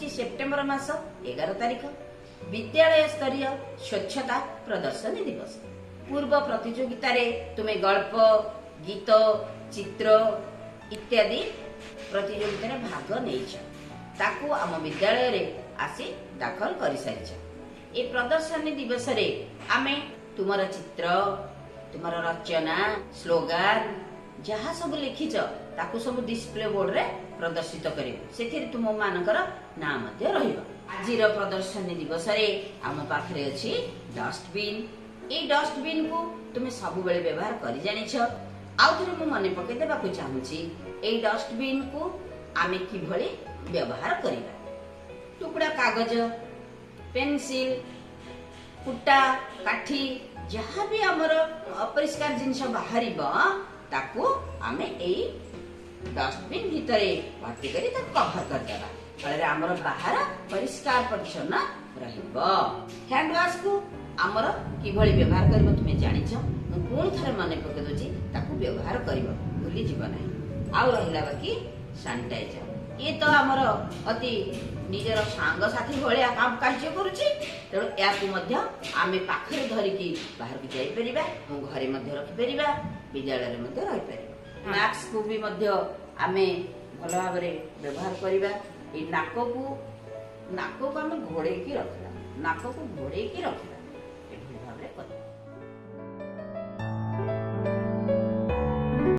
ହେଉଛି ସେପ୍ଟେମ୍ବର ମାସ 11 ତାରିଖ, ବିଦ୍ୟାଳୟ ସ୍ତରୀୟ ସ୍ୱଚ୍ଛତା ପ୍ରଦର୍ଶନୀ ଦିବସ। ପୂର୍ବ ପ୍ରତିଯୋଗିତାରେ ତୁମେ ଗଳ୍ପ, ଗୀତ, ଚିତ୍ର ଇତ୍ୟାଦି ପ୍ରତିଯୋଗିତାରେ ଭାଗ ନେଇଛ। ତାକୁ ଆମ ବିଦ୍ୟାଳୟରେ ଆସି ଦାଖଲ କରିସାରିଛ। ଏ ପ୍ରଦର୍ଶନୀ ଦିବସରେ ଆମେ ତୁମର ଚିତ୍ର, ତୁମର ରଚନା, ସ୍ଲୋଗାନ ଯାହା ସବୁ ଲେଖିଛ, ତାକୁ ସବୁ ଡିସପ୍ଲେ ବୋର୍ଡରେ ପ୍ରଦର୍ଶିତ କରିବୁ। ସେଥିରେ ତୁମ ମାନଙ୍କର ନାଁ ମଧ୍ୟ ରହିବ। ଆଜିର ପ୍ରଦର୍ଶନୀ ଦିବସରେ ଆମ ପାଖରେ ଅଛି ଡଷ୍ଟବିନ୍। ଏଇ ଡଷ୍ଟବିନ୍ କୁ ତୁମେ ସବୁବେଳେ ବ୍ୟବହାର କରି ଜାଣିଛ। ଆଉ ଥରେ ମୁଁ ମନେ ପକେଇ ଦେବାକୁ ଚାହୁଁଛି, ଏଇ ଡଷ୍ଟବିନ୍ କୁ ଆମେ କିଭଳି ବ୍ୟବହାର କରିବା। ଟୁକୁଡ଼ା କାଗଜ, ପେନସିଲ, କୁଟା, କାଠି, ଯାହା ବି ଆମର ଅପରିଷ୍କାର ଜିନିଷ ବାହାରିବ, ତାକୁ ଆମେ ଏଇ ଡଷ୍ଟବିନ୍ ଭିତରେ ଭର୍ତ୍ତି କରି ତାକୁ କଭର କରିଦେବା। ଫଳରେ ଆମର ବାହାର ପରିଷ୍କାର ପରିଚ୍ଛନ୍ନ ରହିବ। ହ୍ୟାଣ୍ଡ ୱାଶକୁ ଆମର କିଭଳି ବ୍ୟବହାର କରିବ ତୁମେ ଜାଣିଛ। ମୁଁ ପୁଣି ଥରେ ମନେ ପକେଇ ଦଉଛି, ତାକୁ ବ୍ୟବହାର କରିବ, ଭୁଲିଯିବ ନାହିଁ। ଆଉ ରହିଲା ବାକି ସାନିଟାଇଜର। ଇଏ ତ ଆମର ଅତି ନିଜର ସାଙ୍ଗସାଥି ଭଳିଆ କାମ କାର୍ଯ୍ୟ କରୁଛି। ତେଣୁ ଏହାକୁ ମଧ୍ୟ ଆମେ ପାଖରେ ଧରିକି ବାହାରକୁ ଯାଇପାରିବା ଏବଂ ଘରେ ମଧ୍ୟ ରଖିପାରିବା, ବିଦ୍ୟାଳୟରେ ମଧ୍ୟ ରହିପାରିବା। ମାସ୍କକୁ ବି ମଧ୍ୟ ଆମେ ଭଲ ଭାବରେ ବ୍ୟବହାର କରିବା। ଏଇ ନାକକୁ ଆମେ ଘୋଡେଇକି ରଖିବା, ନାକକୁ ଘୋଡେଇକି ରଖିବା।